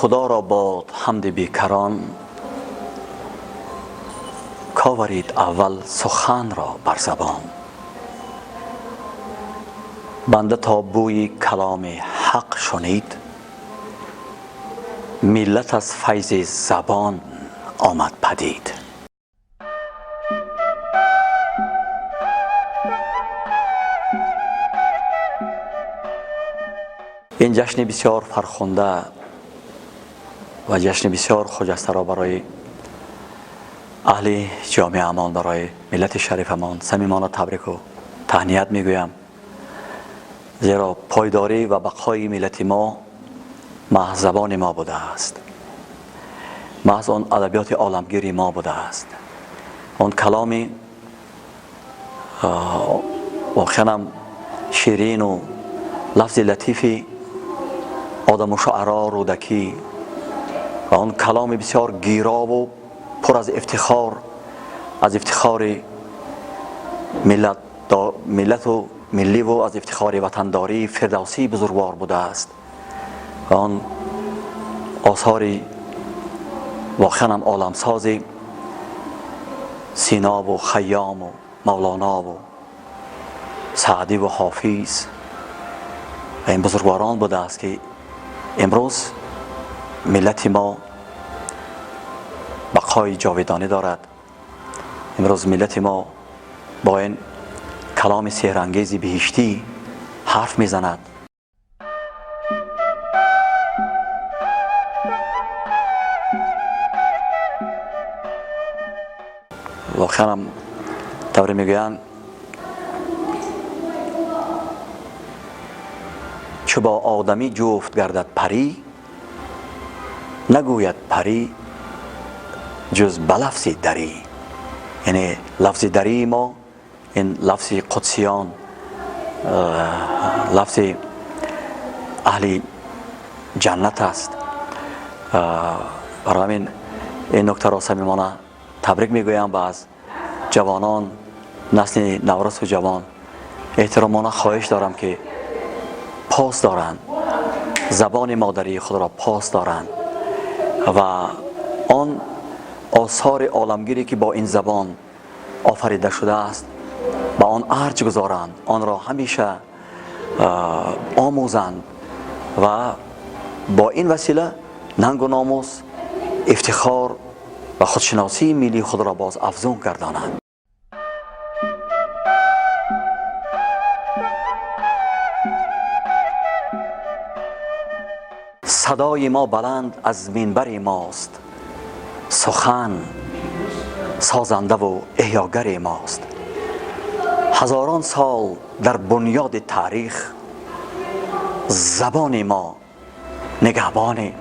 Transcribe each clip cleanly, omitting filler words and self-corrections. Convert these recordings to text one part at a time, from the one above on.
Худо ро бод ҳамди бекарон, коварид аввал сухан ро бар забон. Банда то бӯи каломи ҳақ шунид, миллат аз файзи забон омад падид. Ин ҷашни бисёр фархунда ва ҷашни бисёр хуҷастаро барои аҳли ҷомеаамон, барои миллати шарифамон самимона табрику таҳният мегӯям, зеро пойдорӣ ва бақои миллати мо маҳз забони мо будааст, маҳз он адабиёти оламгири мо будааст, он каломи воқеанам ширину лафзи латифи одаму шуаро Рӯдакӣ ва он каломи бисёр гирову пур аз ифтихор, аз ифтихори миллату милливу аз ифтихори ватандории Фирдавсии бузургвор будааст ва он осори воқеанам оламсози Синову Хайёму Мавлонову Саъдиву Ҳофиз ва ин бузургворон будааст, ки имрӯз миллати мо бақои ҷовидонӣ дорад. Имрӯз миллати мо бо ин каломи сеҳрангези биҳиштӣ ҳарф мезанад. Воқеанам тавре мегӯянд, чу бо одамӣ ҷуфт гардад парӣ, нагӯяд парӣ ҷуз ба лафзи дарӣ. Яъне лафзи дарии мо ин лафзи қудсиён, лафзи аҳли ҷаннат аст. Барои ҳамин ин нуктаро самимона табрик мегӯям ва аз ҷавонон, насли наврасу ҷавон эҳтиромона хоҳиш дорам, ки пос доранд забони модарии худро, пос доранд ва он осори оламгире, ки бо ин забон офарида шудааст, ба он арҷ гузоранд, онро ҳамеша омӯзанд ва бо ин васила нангу номус, ифтихор ва худшиносии миллии худро боз афзун гардонанд. Садои мо баланд аз минбари мост, сухан созандаву эҳёгари мост. Ҳазорон сол дар бунёди таърих забони мо нигаҳбони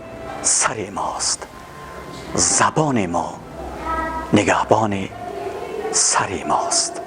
сари мост, забони мо нигаҳбони сари мост.